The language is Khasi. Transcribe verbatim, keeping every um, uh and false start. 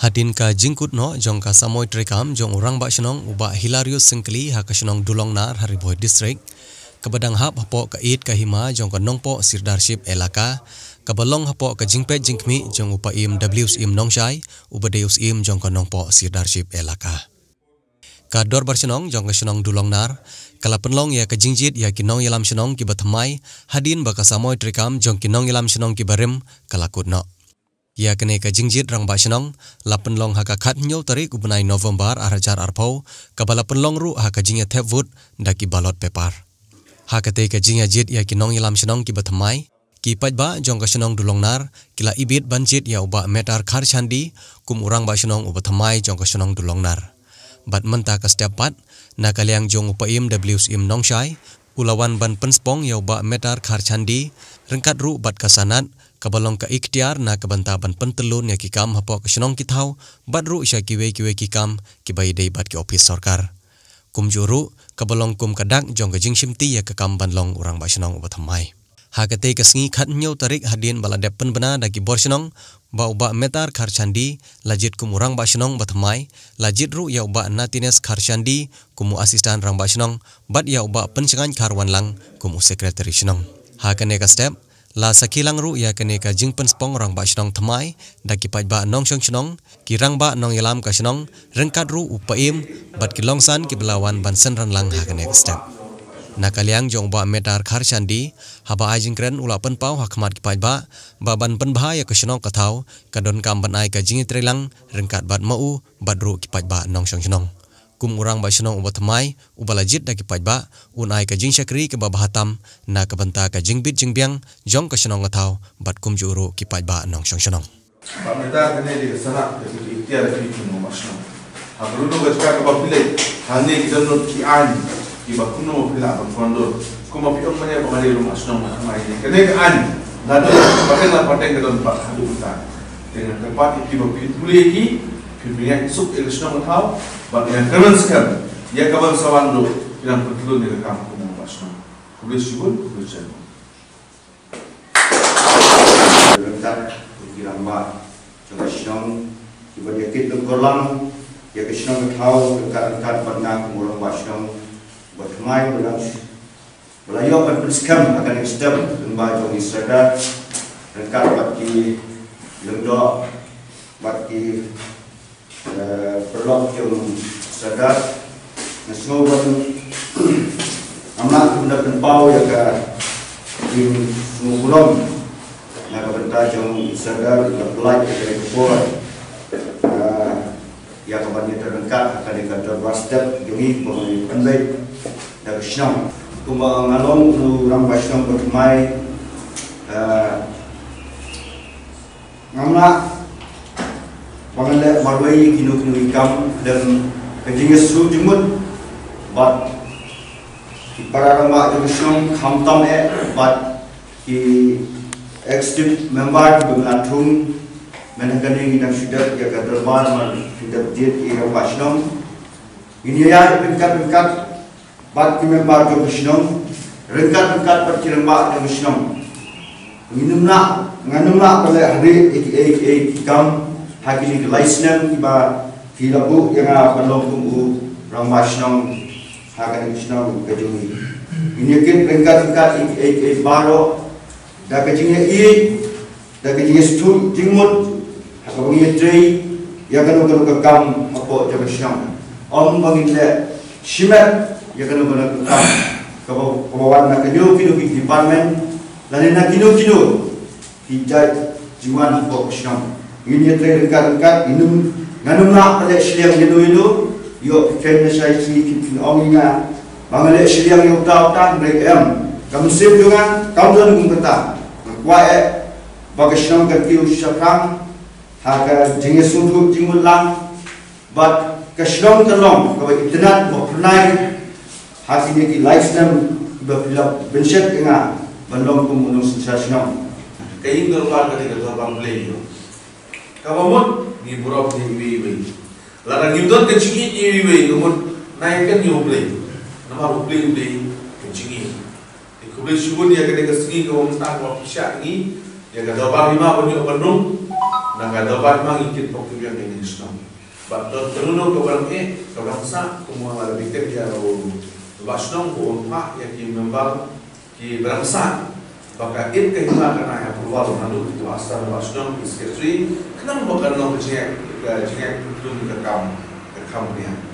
Hadien ka jingkut noh jong ka samoi treikam jong u Rangbah Shnong u Bah Hilarius Syngkli ha ka shnong Dulongnar ha Ri Bhoi District, kaba dang hap hapoh ka ïit ka hima jong ka Nongpoh Sirdarship Elaka, kaba long hapoh ka jingpeit jingkhmih jong u Paiem W Syiem Nongshai, uba dei u Syiem jong ka Nongpoh Sirdarship Elaka. Ka Dorbar Shnong jong ka shnong Dulongnar ka la pynlong ïa ka jingjied ïa ki nongïalam shnong kiba thymmai, hadien ba ka samoi treikam jong ki nongïalam shnong kiba rim ka la kut noh. Ïa kane ka jingjied Rangbah Shnong la pynlong ha ka khathynñiew tarik u bnai November ar hajar arphew, kaba la pynlong ruh ha ka jingïathep vote da ki ballot paper. Ha katei ka jingïajied ïa ki nongïalam shnong kiba thymmai, ki paidbah jong ka shnong Dulongnar ki la ibit ban jied ïa u Bah Metar Kharshandi kum u Rangbah Shnong uba thymmai jong ka shnong Dulongnar. Bad mynta ka step pat, na ka liang jong u Paiem W Syiem Nongshai, u la wan ban pynspong ïa u Bah Metar Kharshandi ryngkat ruh bad ka sanad, kaba long ka iktiar na ka bynta ban pyntyllun ïa ki kam hapoh ka shnong ki thaw, bad ruh sha kiwei kiwei ki kam kiba ïadei bad ki ophis sorkar. Kumjuh ruh, kaba long kum ka dak jong ka jingshimti ïa ka kam ban long u Rangbah Shnong uba thymmai. Ha katei ka sngi khathynñiew tarik, hadien ba la dep pynbna da ki bor shnong ba u Bah Metar Kharshandi la jied kum u Rangbah Shnong uba thymmai, la jied ruh ïa u Bah Natines Kharshandi kum u Assistant Rangbah Shnong, bad ïa u Bah Pynshngaiñ Kharwanlang kum u Secretary Shnong. Ha kane ka step, la sakhi lang ruh ïa kane ka jingpynspong Rangbah Shnong thymmai da ki paidbah nongshong shnong, ki rangbah nongïalam ka shnong, ryngkat ruh u Paiem bad ki longsan kiba la wan ban synran lang ha kane ka step. Na ka liang jong u Bah Metar Kharshandi, haba ai jingkren u la pynpaw ha khmat ki paidbah ba ban pynbha ïa ka shnong ka thaw, ka donkam ban ai ka jingïatreilang ryngkat bad ma u bad ruh ki paidbah nongshong shnong. Kum u Rangbah Shnong uba thymmai uba la jied da ki paidbah, un ai ka jingshakri kaba bha tam na ka bynta ka jingbit jingbiang jong ka shnong ka thaw bad kumjuh ruh ki paidbah nongshong shnong. Bah Metar, kane dei ka sanad, ka dei ka iktiar jong phi kum u Rangbah Shnong. Ha kano kano ka jaka kaba phi leit, hangne ki dohnud ki aiñ kiba kumno phi lah ban kordor. Kumba phi ong mynne ba nga dei u Rangbah Shnong, ma kane ka aiñ la don pateng la pateng, ka don pat haduh mynta. Te nga kyrpad ïa phi ba phi pule ïa ki, phi pynïaid suk ïa ka shnong ka thaw, bad nga kyrmen skhem ïa ka ban sa wan ruh phi nang pyntlun ïa ka kam kum u Rangbah Shnong. Khublei shibun, khublei shibun. Ryngkat ki rangbah jong ka shnong kiba ïakit lyngkor lang ïa ka shnong ka thaw, ryngkat ryngkat bad nga kum u Rangbah Shnong uba thymmai, ba la, ba la ïoh ban pynskhem ha kane ka step lyngba jong i Sordar, ryngkat bad ki lyngdoh bad ki eh, paralok jong Sordar. Nga sngew ban ym lah ban da pynpaw ïa ka jingsngewburom na ka bynta jong i Sordar, i la pynlait ïa ka por, eh, ïa ka ban ïatrei ryngkat ha kane ka dorbar step jong ngi ba ngi pynbeit da ka shnong. Kumba nga long u Rangbah Shnong ba thymmai, eh, ngam lah ba ngan leh marwei kino kino ki kam, lem ka jingïasngewthuh jingmut bad ki para rangbah jong ka shnong, khamtam eh bad ki executive member kiba nga la thung. Mynta kane ngi dang shu dep ïa ka dorbar, mar shu dep jied ki rangbah shnong. Ngin ïa ïaid ryngkat ryngkat bad ki member jong ka shnong, ryngkat ryngkat bad ki rangbah jong ka shnong. Ngin ym lah, ngan ym lah ban leh hynrei ïa kiei kiei ki kam ha kine ki lai snem kiba ki la buh ïa nga ban long kum u Rangbah Shnong ha kane ka shnong ka jong ngi. Ngin ïa kit ryngkat ryngkat ïa kiei kiei baroh da ka jingïaieit, da ka jingïasngewthuh jingmut ha kaba ngi ïatrei ïa kano kano ka kam hapoh jong ka shnong. Ym ba ngin leh shimet ïa kano kano ka kam kaba, kaba wan na kino kino ki department lane na kino kino ki jait jingwan hapoh ka shnong. Ngin ïatrei ryngkat ryngkat, ngin ym, ngan ym lah ban leh shiliang ïano ïano. Ïoh ki kren na shai sngi ki pynong ïa nga ba nga leh shiliang ïa uta uta, hynrei em, ka mynsiem jong nga kam don kum kata. Nga kwah eh ba ka shnong kan kiew shaphrang ha ka jingïasngewthuh jingmut lang, bad ka shnong kan long kaba itynnad, kaba phyrnai ha kine ki lai snem kiba phi la pynshet ïa nga ban long kum u nongsynshar shnong. Ka ïing dorbar ka dei ka dorbar Blei, ïoh. Kaba mut ngi burom ïa iwei iwei. Lada ngim don ka jingïeit ïa iwei iwei, ka mut nai kan ïa U Blei. Namar U Blei u dei ka jingïeit. Te khublei shibun ïa kane ka sngi kaba mynta kaba phi shah ngi. Ïa ka dorbar hima ban ïoh ban rung, na ka dorbar hima ngi kit pok ki biang ïa ngi shnong. Bad don kano kano ka ban eh, ka ban sah, kumba la bitek ïa u Bah Shnong, ko un phah ïa ki member ki ban sah. Ba ka it ka hima ka na ïa approval naduh ki ba sah Bah Shnong, ki secretary, khnang ba kan long ka jingeh, ka jingeh tung ka kam, ka kam ria.